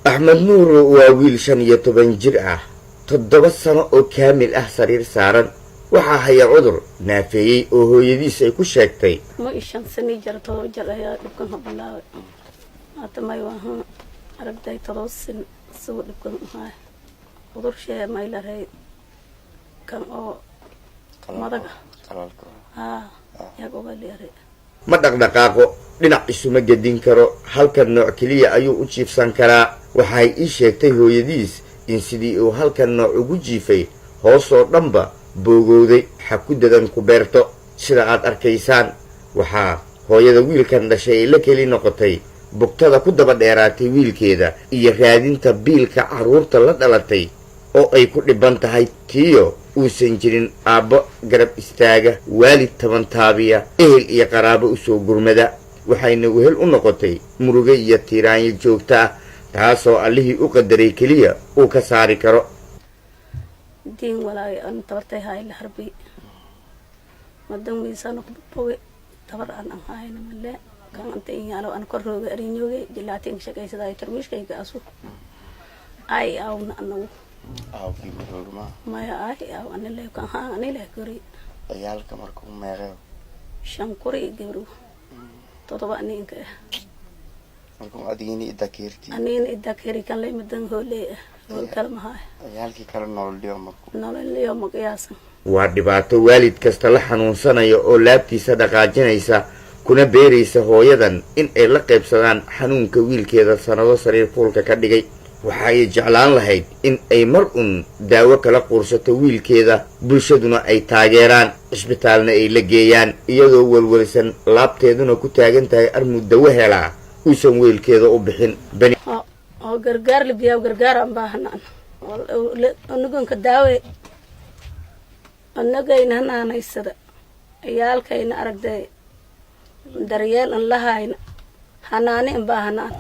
Axmed Nuur waa wiil 15 jir ah, 7 sano oo kaamil ah sariir saaran. Waxaa haya cudur naafeeyey oo hooyadiis ay ku sheegtay. Ma 5 sanii jara, 7 jir ayaa dhibkan ka bilaabay. Hadda may wahan aragday 7 sin isagoo dhibkan ahaay. Cudurshee may laray kan oo madaga haa yagobalyaray. Ma dhaqdhaqaaqo, dhinac isuma gedin karo, halkan nooc keliya ayuu u jiifsan karaa. Waxay ii sheegtay hooyadiis in sidii uu halkan nooc ugu jiifay hoosoo dhanba boogowday, xa ku dadan ku beerto. Sida aad arkaysaan, waxaa hooyada wiilkan dhashay ay la keli noqotay bugtada ku daba dheeraatay wiilkeeda iyo raadinta biilka carruurta la dhalatay oo ay ku dhiban tahay, tiyo uusan jirin aabbo garab istaaga, waalid tabantaabiya, ehel iyo qaraabo usoo gurmada. Waxayna wehel u noqotay murugo iyo tiiraanyo joogta ah, taasoo Allihii u qadaray keliya uu ka saari karo. Diin walaagay an tabartay haay la harbi madan miisano boge tabar aan an haayna male kan anta inyaalo an korrooga arinyooge jilaati in shaqaysaday tarwiishkayga asu ay awna anagu. Aawkii maroogma? Maya, ay aw anile kan haan anile kori. Ciyaalka markuu meeqeyo? Shan kuri gabro, 7 aninka ah. Markuu adigini idakeerti? Anina idakeri kan lay madan hooley ah, hool kale mahaay. Ciyaalkii kale nololyo markuu? Nololyo ma qiyaasan. Waa dhibaato waalid kasta la xanuunsanaya oo laabtiisa dhaqaajinaysa, kuna beeraysa hooyadan in ay la qaybsadaan xanuunka wiilkeeda sannado sariir fuulka ka dhigay. Waxa ay jeclaan lahayd in ay mar un daawo kala quursato wiilkeeda, bulshaduna ay taageeraan, cisbitaalna ay la geeyaan, iyadoo welwelsan, laabteeduna ku taagan tahay armuu dawo helaa uusan wiilkeeda u bixin bani. Oo gargaar libiyaa, gargaar aan baahanaan anagonka daawe, anagayna hanaanaysada, ciyaalkayna aragday daryeel an lahayna, hanaani an baahanaan.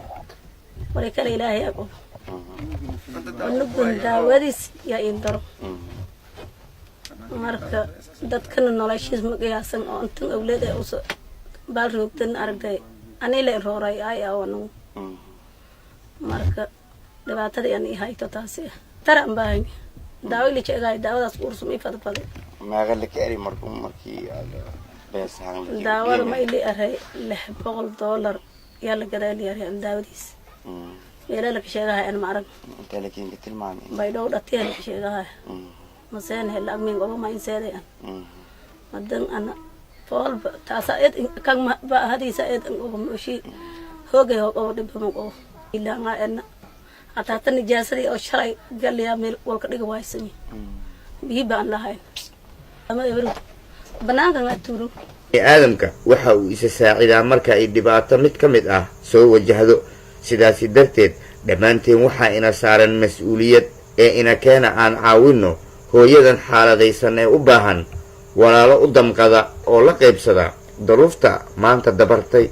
Walay kale Ilaahay aqob anagon daawadiis yaa iin daro. Marka dadkana noloshiis ma qiyaasan oo intan awleed ee usa baal roogtan aragday anila rooray ay aw anagu. Marka dhibaatada an i hayto taasi ah tara an baahanya daawo ila jeegaay, daawadaas uursum i fadfaday. Meeqa la ka eri markuu markii aad beesahan? Daawada ma ili aray $600 yaa la gadaa liyari an daawadiis meela laka sheegahay an ma arag. Intee lakinka tilmaamay? Baydhow dhatiya laka sheegahay maseen hel agmin gobo ma inseeday an madan ana foolba taasa ed kan ba hadiisa ed an gobo moshi hoogay hoo qobo dhibba ma qobo ilaanga ena hataa ta nijaasadii oo shalay galiyaa meel walka dhiga waaysanyi biyi baan lahayn ama ebro banaankan atuuro. Aadamka waxa uu isa saacidaa marka ay dhibaato mid ka mid ah soo wajahdo. Sidaasi darteed dhammaanteen waxaa ina saaran mas-uuliyad ee ina keena aan caawinno hooyadan xaaladaysan ee u baahan walaalo u damqada oo la qaybsada daruufta maanta dabartay.